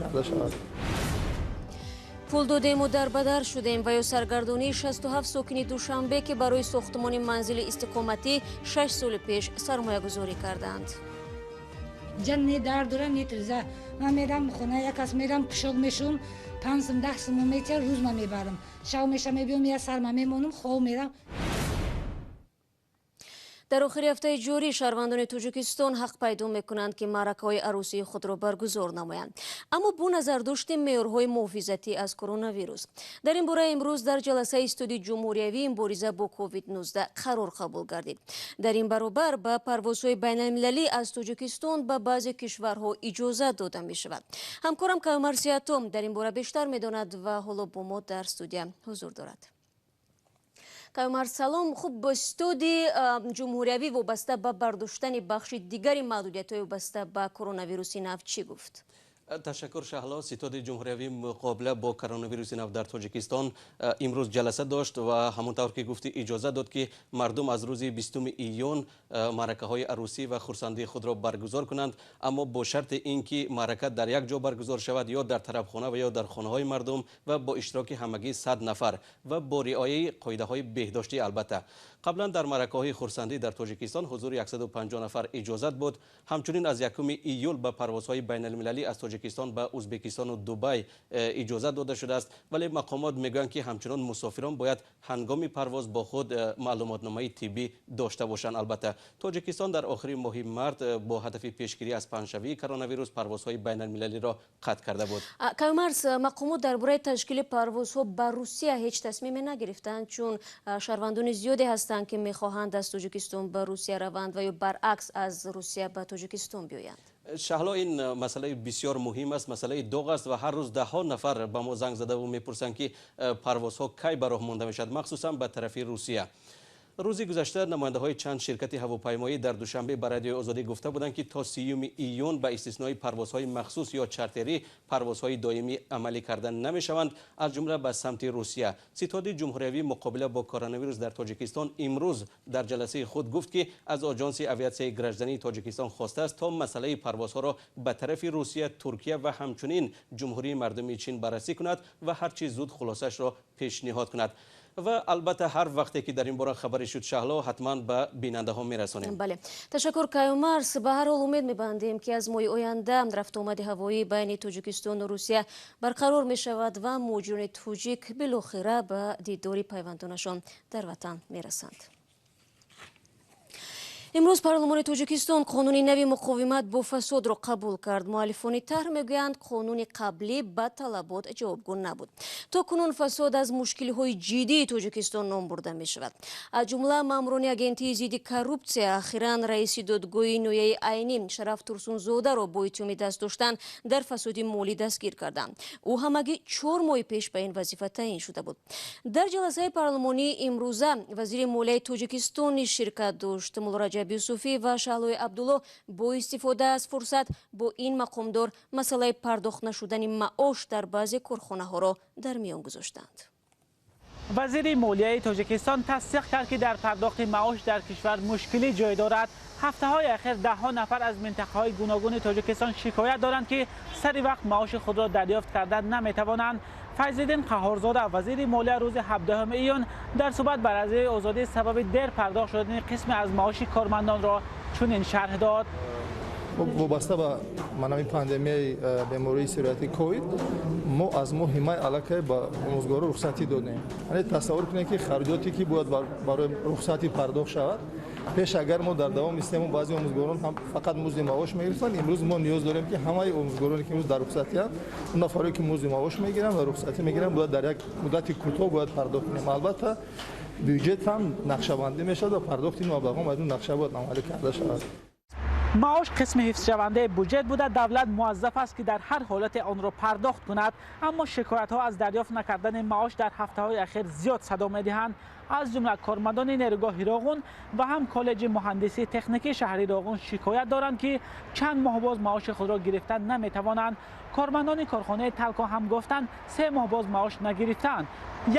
карда шавад. Пул додему дарбадар шудем ва ё саргардонии 67 сокини Душанбе, ки барои сохтмони манзили истиқоматӣ 6 соли пеш сармоягузорӣ кардаанд. Ҷа не дар дора, не тиреза. Ман мерам хона, як кас мерам, пишок мешум, 5 сум, 10 сум метия, рӯз ма мебарам. Шав меша, мебиём, я сарма мемонам, хоб мерам. Дар охири ҳафтаи ҷорӣ шаҳрвандони Тоҷикистон ҳақ пайдо мекунанд, ки маъракаҳои арӯсии худро баргузор намоянд, аммо бо назардошти меъёрҳои муҳофизатӣ аз коронавирус. Дар ин бора имрӯз дар ҷаласаи ситоди ҷумҳуриявии мубориза бо COVID-19 қарор қабул гардид. Дар ин баробар ба парвозҳои байналмилалӣ аз Тоҷикистон ба баъзе кишварҳо иҷозат дода мешавад. Ҳамкорам Каюмарс Ятом дар ин бора бештар медонад ва ҳоло бо мо дар студия ҳузур дорад. Каюмарс, салом. Хуб, ситоди ҷумҳуриявӣ вобаста ба бардоштани бахши дигари маҳдудиятҳои вобаста ба коронавируси нав чӣ гуфт? Ташаккур, Шаҳло. Ситоди ҷумҳуриявии муқобила бо коронавируси нав дар Тоҷикистон имрӯз ҷаласа дошт ва ҳамон тавр ки гуфтӣ, иҷозат дод, ки мардум аз рӯзи 20 июн маъракаҳои арӯсӣ ва хурсандии худро баргузор кунанд, аммо бо шарти ин ки маърака дар як ҷо баргузор шавад, ё дар тарабхона ва ё дар хонаҳои мардум, ва бо иштироки ҳамагӣ 100 нафар ва бо риояи қоидаҳои беҳдоштӣ. Албатта, қаблан дар маъракаҳои хурсандӣ дар Тоҷикистон ҳузури 150 нафар иҷозат буд. Ҳамчунин аз 1 июл ба парвозҳои байналмилалӣ аз Тоҷикистон ба Ӯзбекистону Дубай иҷозат дода шудааст, вале мақомот мегӯянд, ки ҳамчунон мусофирон бояд ҳангоми парвоз бо худ маълумотномаи тиббӣ дошта бошанд. Албатта, Тоҷикистон дар охири моҳи март бо ҳадафи пешгирӣ аз паҳншавии коронавирус парвозҳои байналмилалиро қатъ карда буд. Каюмарс, мақомот дар бораи ташкили парвозҳо ба Русия ҳеҷ тасмиме нагирифтанд? Чун шаҳрвандони зиёде ҳастанд, ки мехоҳанд аз Тоҷикистон ба Русия раванд ва ё баръакс, аз Русия ба Тоҷикистон биёянд. Шаҳло, ин масъалаи бисёр муҳим аст, масъалаи доғ аст ва ҳар рӯз даҳҳо нафар ба мо занг задаву мепурсанд, ки парвозҳо кай ба роҳ монда мешавад, махсусан ба тарафи Русия. Рӯзи гузашта намояндаҳои чанд ширкати ҳавопаймоӣ дар Душанбе ба Радиои Озодӣ гуфта буданд, ки то 30 июн ба истиснои парвозҳои махсус ё чартерӣ парвозҳои доимӣ амалӣ карда намешаванд, аз ҷумла ба самти Русия. Ситоди ҷумҳуриявии муқобила бо коронавирус дар Тоҷикистон имрӯз дар ҷаласаи худ гуфт, ки аз Оҷонси авиатсияи граждании Тоҷикистон хостааст, то масъалаи парвозҳоро ба тарафи Русия, Туркия ва ҳамчунин Ҷумҳурии Мардумии Чин баррасӣ кунад ва ҳарчи зуд хулосаашро пешниҳод кунад. Ва албатта, ҳар вақте ки дар ин бора хабаре шуд, Шаҳло, ҳатман ба бинандаҳо мерасонем. Бале, ташаккур, Каюмарс. Ба ҳар ҳол, умед мебандем, ки аз моҳи оянда рафтуомади ҳавоӣ байни Тоҷикистону Русия барқарор мешавад ва муҳоҷирони тоҷик билохира ба дидори пайвандонашон дар ватан мерасанд. Имрӯз парлумони Тоҷикистон қонуни нави муқовимат бо фасодро қабул кард. Муаллифони тарҳ мегӯянд, қонуни қаблӣ ба талабот ҷавобгӯ набуд. То кунун фасод аз мушкилиҳои ҷиддии Тоҷикистон ном бурда мешавад. Аз ҷумла маъмурони Агентии зидди коррупсия ахиран раиси додгоҳи ноҳияи Айнӣ Шараф Турсунзодаро бо иттиҳоми даст доштан дар фасоди молӣ дастгир карданд. Ӯ ҳамагӣ 4 моҳи пеш ба ин вазифа таъин шуда буд. Дар ҷаласаи парлумонии имрӯза вазири молияи Тоҷикистон низ ширкат дошт. Муллораҷаб Юсуфӣ ва Шаҳлои Абдулло бо истифода аз фурсат бо ин мақомдор масъалаи пардохт нашудани маош дар баъзе корхонаҳоро дар миён гузоштанд. Вазири молияи Тоҷикистон тасдиқ кард, ки дар пардохти маош дар кишвар мушкилӣ ҷой дорад. Ҳафтаҳои ахир даҳҳо нафар аз минтақаҳои гуногуни Тоҷикистон шикоят доранд, ки сари вақт маоши худро дарёфт карда наметавонанд. Файзиддин Қаҳҳорзода, вазири молия, рӯзи 17 июн дар суҳбат ба Радиои Озодӣ сабаби дер пардохт шудани қисме аз маоши кормандонро чунин шарҳ дод. Вобаста ба манами пандемияи бемории сирояти ковид мо аз моҳи май аллакай ба омӯзгоро рухсатӣ додем. Яъне тасаввур кунед, ки хароҷоте, ки бояд барои рухсатӣ пардохт шавад, пеш агар мо дар давоми 3 моҳ баъзе омӯзгорон ҳам фақат музди маош мегирифтанд, имрӯз мо ниёз дорем, ки ҳамаи омӯзгороне, ки имрӯз дар рухсатианд, он нафаре, ки музди маош мегиранд ва рухсатӣ мегиранд, бояд дар як муддати кӯтоҳ бояд пардохт кунем. Албатта, бюҷет ҳам нақшабандӣ мешавад ва пардохти ин маблағҳо аз он нақша бояд амалӣ карда шавад. Маош қисми ҳифзшавандаи буҷет буда, давлат муваззаф аст, ки дар ҳар ҳолате онро пардохт кунад. Аммо шикоятҳо аз дарёфт накардани маош дар ҳафтаҳои ахир зиёд садо медиҳанд. Аз ҷумла кормандони нерӯгоҳи Роғун ва ҳам коллеҷи муҳандисии техникии шаҳри Роғун шикоят доранд, ки чанд моҳ боз маоши худро гирифта наметавонанд. Кормандони корхонаи Талко ҳам гуфтанд, 3 моҳ боз маош нагирифтаанд.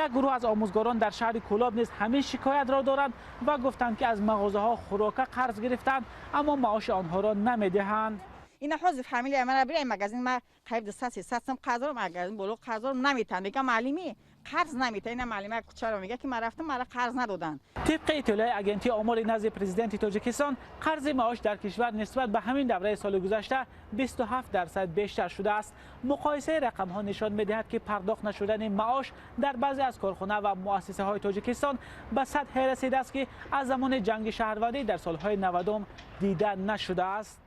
Як гурӯҳ аз омӯзгорон дар шаҳри Кӯлоб низ ҳамин шикоятро доранд ва гуфтанд, ки аз мағозаҳо хӯрока қарз гирифтанд, аммо маоши онҳоро намедиҳанд. Ина ҳозир фамилия мара бирай магазин, ма қариб 200-300 сом қарз дорам, магазин боло қарз дорам, наметам. Мегам маълими қарз намета. Ина маълима кучаро мега ки ман рафтам, мара қарз надоданд. Тибқи иттилои агентии омори назди президенти Тоҷикистон, қарзи маош дар кишвар нисбат ба ҳамин давраи соли гузашта 27% бештар шудааст. Муқоисаи рақамҳо нишон медиҳад, ки пардохт нашудани маош дар баъзе аз корхона ва муассисаҳои Тоҷикистон ба сатҳе расидааст, ки аз замони ҷанги шаҳрвандӣ дар солҳои 90 дида нашудааст.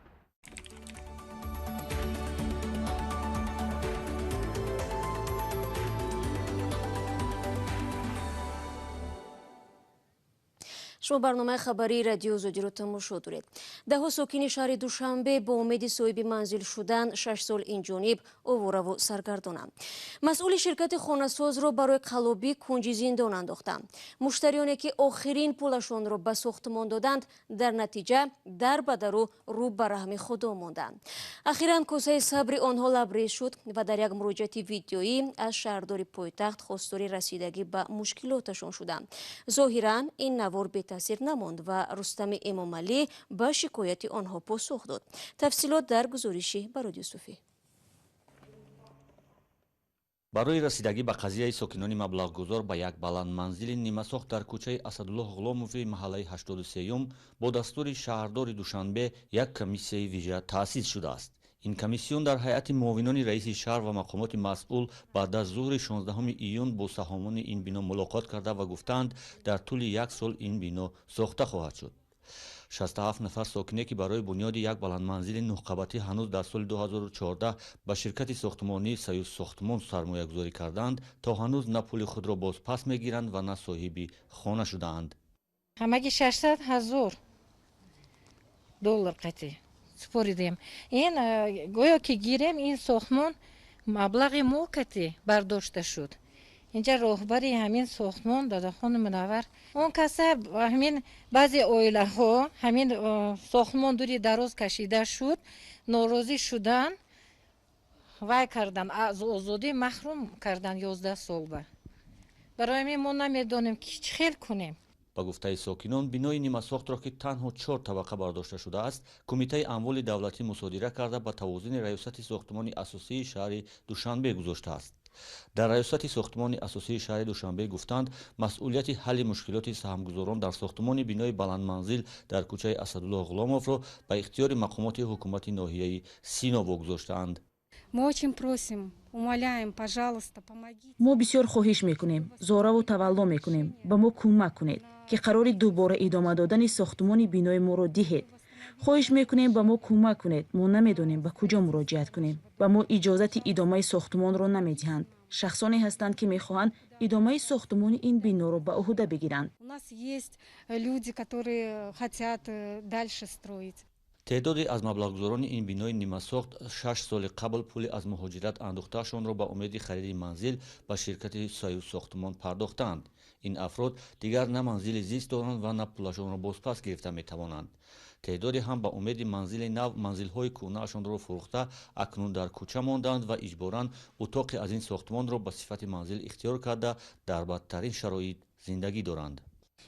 Шумо барномаи хабарии Радио Озодиро тамошо доред. Даҳҳо сокини шаҳри Душанбе бо умеди соҳиби манзил шудан 6 сол инҷониб овораву саргардонанд. Масъули ширкати хонасозро барои қаллобӣ кунҷи зиндон андохтанд. Муштариёне ки охирин пулашонро ба сохтмон доданд, дар натиҷа дар ба дару рӯ ба раҳми Худо монданд. Ахиран косаи сабри онҳо лабрез шуд ва дар як муроҷиати видеоӣ аз шаҳрдори пойтахт хостори расидагӣ ба мушкилоташон шуданд. Зоҳиран ин навор бетаъсир намонд ва Рустами Эмомалӣ ба шикояти онҳо посух дод. Тафсилот дар гузориши Барод Юсуфӣ. Барои расидагӣ ба қазияи сокинони маблағгузор ба як баландманзили нимасохт дар кӯчаи Асадуллоҳ Ғуломови маҳаллаи 83 бо дастури шаҳрдори Душанбе як комиссияи вижа таъсис шудааст. Ин комиссион дар ҳайати муовинони раиси шаҳр ва мақомоти масъул баъд аз зуҳри 16 июн бо саҳомони ин бино мулоқот карда ва гуфтаанд, дар тӯли як сол ин бино сохта хоҳад шуд. 67 нафар сокине ки барои бунёди як баландманзили нӯҳқабатӣ ҳанӯз дар соли 2014 ба ширкати сохтмонии Союз Сохтмон сармоягузорӣ карданд, то ҳанӯз на пули худро бозпас мегиранд ва на соҳиби хона шудаанд. Ҳамаги 600 ҳазор доллар қатъӣ супоридем. Ин гӯё ки гирем, ин сохтмон маблағи мо қатъӣ бардошта шуд. Инҷа роҳбари ҳамин сохтмон Дадахони Мунаввар, он каса ҳамин баъзе оилаҳо ҳамин сохтмон дури дароз кашида шуд, норозӣ шудан, вай кардан, аз озодӣ маҳрум кардан 11 сол ба. Барои ҳамин мо намедонем ки чӣ хел кунем. Ба гуфтаи сокинон, бинои нимасохтро ки танҳо 4 табақа бардошта шудааст, Кумитаи амволи давлатӣ мусодира карда ба тавозуни раёсати сохтмони асосии шаҳри Душанбе гузоштааст. Дар раёсати сохтмони асосии шаҳри Душанбе гуфтанд, масъулияти ҳалли мушкилоти саҳмгузорон дар сохтмони бинои баландманзил дар кӯчаи Асадуллоҳ Ғуломовро ба ихтиёри мақомоти ҳукумати ноҳияи Сино вогузоштаанд. Мы очень просим, умоляем, пожалуйста, помогите. Мо бисёр хоҳиш мекунем, зораву тавалло мекунем, ба мо кӯмак кунед, ки қарори дубора идома додани сохтмони бинои моро диҳед. Хоҳиш мекунем, ба мо кӯмак кунед. Мо намедонем ба куҷо муроҷиат кунем. Ба мо иҷозати идомаи сохтмонро намедиҳанд. Шахсоне ҳастанд, ки мехоҳанд идомаи сохтмони ин биноро ба ӯҳда бигиранд. У нас есть люди, которые хотят дальше строить. Теъдоде аз маблағгузорони ин бинои нимасохт 6 соли қабл пули аз муҳоҷират андӯхтаашонро ба умеди хариди манзил ба ширкати Союз Сохтмон пардохтаанд. Ин афрод дигар на манзили зист доранд ва на пулашонро бозпас гирифта метавонанд. Теъдоде ҳам ба умеди манзили нав манзилҳои кӯҳнаашонро фурӯхта акнун дар кӯча монданд ва иҷборан утоқе аз ин сохтмонро ба сифати манзил ихтиёр карда дар бадтарин шароит зиндагӣ доранд.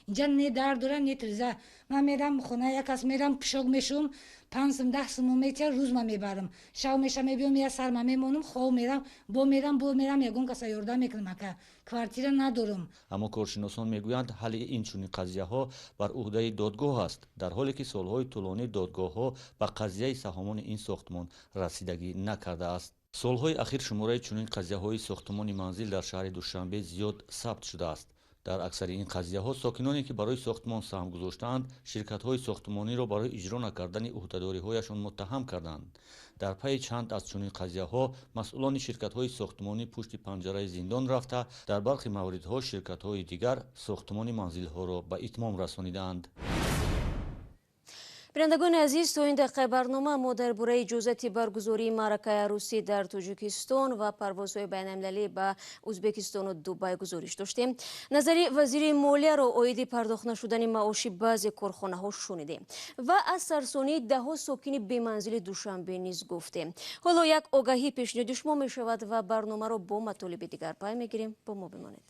Инҷа не дар дорам, не тиреза. Ман мерам хона, як кас мерам, пишок мешум, 5 сум, 10 сум метия, рӯз ма мебарам. Шав меша мебиём, я сар ма мемонам, хов мерам, бо мерам, бо мерам, ягон каса ёрдам мекунам, ака. Квартира надорам. Аммо коршиносон мегӯянд, ҳалли ин чунин қазияҳо бар ӯҳдаи додгоҳ аст, дар ҳоле ки солҳои тӯлонӣ додгоҳҳо ба қазияи саҳомони ин сохтмон расидагӣ накардааст. Солҳои ахир шумораи чунин қазияҳои сохтмони манзил дар шаҳри Душанбе зиёд сабт шудааст. Дар аксари ин қазияҳо сокиноне ки барои сохтмон саҳм гузоштаанд, ширкатҳои сохтмониро барои иҷро накардани ӯҳдадориҳояшон муттаҳам карданд. Дар пайи чанд аз чунин қазияҳо масъулони ширкатҳои сохтмонӣ пушти панҷараи зиндон рафта, дар бархи мавридҳо ширкатҳои дигар сохтмони манзилҳоро ба итмом расонидаанд. Бинандагони азиз, то ин дақиқаи барнома мо дар бораи иҷозати баргузории маъракаи арӯсӣ дар Тоҷикистон ва парвозҳои байналмилалӣ ба Ӯзбекистону Дубай гузориш доштем. Назари вазири молияро оиди пардохт нашудани маоши баъзе корхонаҳо шунидем ва аз сарсонии даҳҳо сокини беманзили Душанбе низ гуфтем. Ҳоло як огаҳӣ пешниҳоди шумо мешавад ва барномаро бо матолиби дигар пай мегирем. Бо мо бимонед.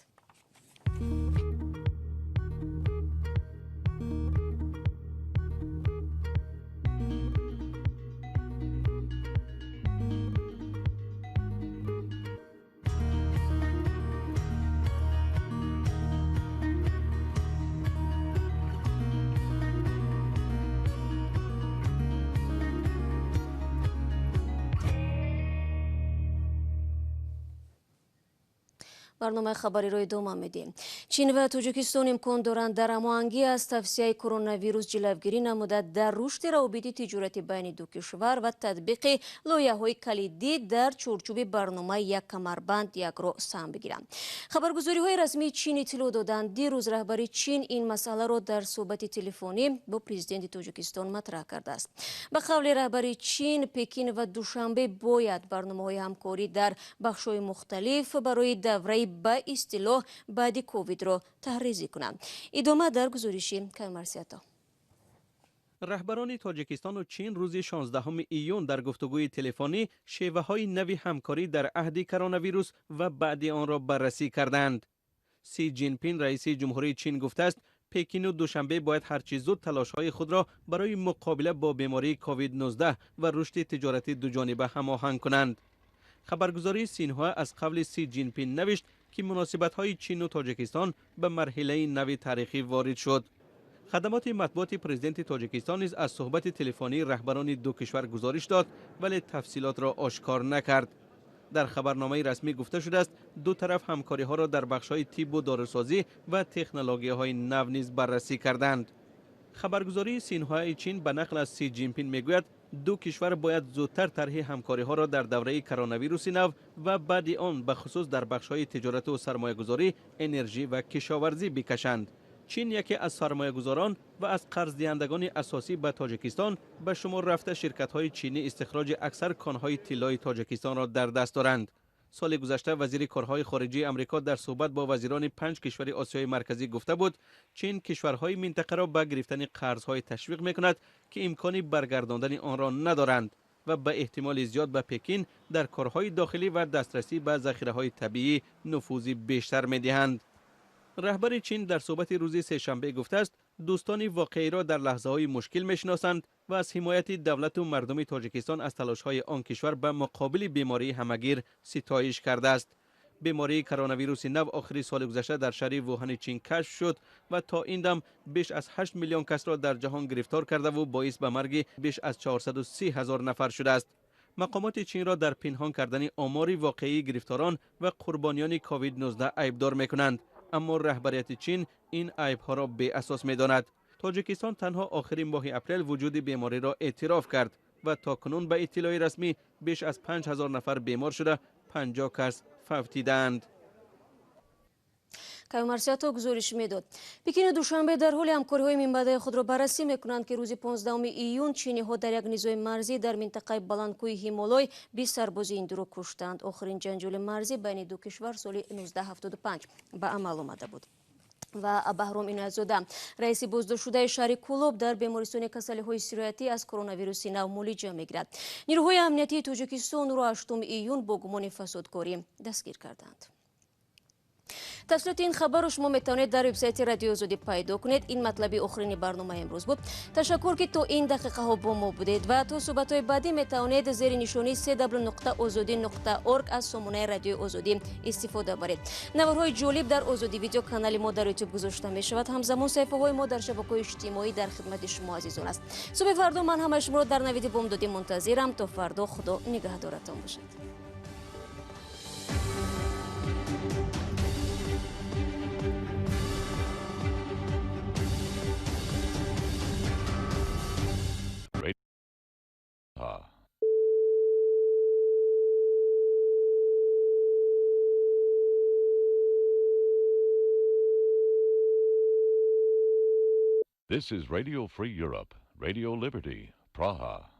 Барномаи хабариро идома медиҳем. Чин ва Тоҷикистон имкон доранд дар ҳамоҳангӣ аз тавсияи коронавирус ҷилавгирӣ намуда дар рушди равобити тиҷоратӣ байни ду кишвар ва татбиқи лоиҳаҳои калидӣ дар чорчӯби барномаи як камарбанд як роҳ саҳм бигиранд. Хабаргузориҳои расмии Чин иттилоъ доданд. Дирӯз раҳбари Чин ин масъаларо дар суҳбати телефонӣ бо президенти Тоҷикистон матраҳ кардааст. Ба қавли раҳбари Чин, Пекин ва Душанбе бояд барномаҳои ҳамкорӣ дар бахшҳои мухталиф барои давраи ба истилоҳ баъди ковидро таҳризӣ кунанд. Идома дар гузориши Каймарсиято. Раҳбарони Тоҷикистону Чин рӯзи 16 июн дар гуфтугӯи телефонӣ шеваҳои нави ҳамкорӣ дар аҳди коронавирус ва баъди онро баррасӣ карданд. Си Ҷинпин, раиси ҷумҳурии Чин, гуфтааст, Пекину Душанбе бояд ҳарчи зуд талошҳои худро барои муқобила бо бемории ковид-19 ва рушди тиҷорати дуҷониба ҳамоҳанг кунанд. Хабаргузории Синҳуа аз қавли Си Ҷинпин навишт, ки муносибатҳои Чину Тоҷикистон ба марҳилаи нави таърихӣ ворид шуд. Хадамоти матбуоти президенти Тоҷикистон низ аз суҳбати телефонии раҳбарони ду кишвар гузориш дод, вале тафсилотро ошкор накард. Дар хабарномаи расмӣ гуфта шудааст, ду тараф ҳамкориҳоро дар бахшҳои тиббу дорусозӣ ва технологияҳои нав низ баррасӣ карданд. Хабаргузории Синҳуаи Чин ба нақл аз Си Ҷинпин мегӯяд, ду кишвар бояд зудтар тарҳи ҳамкориҳоро дар давраи коронавируси нав ва баъди он ба хусус дар бахшҳои тиҷорату сармоягузорӣ, энержӣ ва кишоварзӣ бикашанд. Чин яке аз сармоягузорон ва аз қарздиҳандагони асосӣ ба Тоҷикистон ба шумор рафта, ширкатҳои чинӣ истихроҷи аксар конҳои тиллои Тоҷикистонро дар даст доранд. Соли гузашта вазири корҳои хориҷии Амрико дар суҳбат бо вазирони 5 кишвари Осиёи Марказӣ гуфта буд, Чин кишварҳои минтақаро ба гирифтани қарзҳои ташвиқ мекунад, ки имкони баргардондани онро надоранд ва ба эҳтимоли зиёд ба Пекин дар корҳои дохилӣ ва дастрасӣ ба захираҳои табиӣ нуфузи бештар медиҳанд. Раҳбари Чин дар суҳбати рӯзи сешанбе гуфтааст, дӯстони воқеиро дар лаҳзаҳои мушкил мешиносанд ва аз ҳимояти давлату мардуми Тоҷикистон аз талошҳои он кишвар ба муқобили бемории ҳамагир ситоиш кардааст. Бемории коронавируси нав охири соли гузашта дар шаҳри Вуҳани Чин кашф шуд ва то ин дам беш аз 8 миллион касро дар ҷаҳон гирифтор кардаву боис ба марги беш аз 430 ҳазор нафар шудааст. Мақомоти Чинро дар пинҳон кардани омори воқеии гирифторон ва қурбониёни ковид-19 айбдор мекунанд, аммо раҳбарияти Чин ин айбҳоро беасос медонад. Тоҷикистон танҳо охири моҳи апрел вуҷуди бемориро эътироф кард ва то кунун ба иттилои расмӣ беш аз 5000 нафар бемор шуда, 50 кас фавтидаанд. Каюмарсиято гузориш медод. Пекину Душанбе дар ҳоли ҳамкориҳои минбаъдаи худро баррасӣ мекунанд, ки рӯзи 15 июн чиниҳо дар як низои марзӣ дар минтақаи баландкӯҳи Ҳимолой 20 сарбози ҳиндуро куштанд. Охирин ҷанҷоли марзӣ байни ду кишвар соли 1975 ба амал омада буд. Ва Баҳром Иноятзода, раиси боздоштшудаи шаҳри Кӯлоб, дар бемористони касалиҳои сироятӣ аз коронавируси нав муолиҷа мегирад. Нирӯҳои амниятии Тоҷикистон ӯро 8 июн бо гумони фасодкорӣ дастгир карданд. Тафсилоти ин хабарро шумо метавонед дар вебсайти Радиои Озодӣ пайдо кунед. Ин матлаби охирини барномаи имрӯз буд. Ташаккур, ки то ин дақиқаҳо бо мо будед ва то суҳбатҳои баъдӣ метавонед зери нишонии cw.ozodi.org аз сомонаи Радиои Озодӣ истифода баред. Наворҳои ҷолиб дар Озодӣ видео канали мо дар ютуб гузошта мешавад. Ҳамзамон саҳифаҳои мо дар шабакаҳои иҷтимоӣ дар хидмати шумо азизон аст. Субҳи фардо ман ҳамаи шуморо дар навиди бомдодӣ мунтазирам. То фардо Худо нигаҳдоратон бошад. This is Radio Free Europe, Radio Liberty, Praha.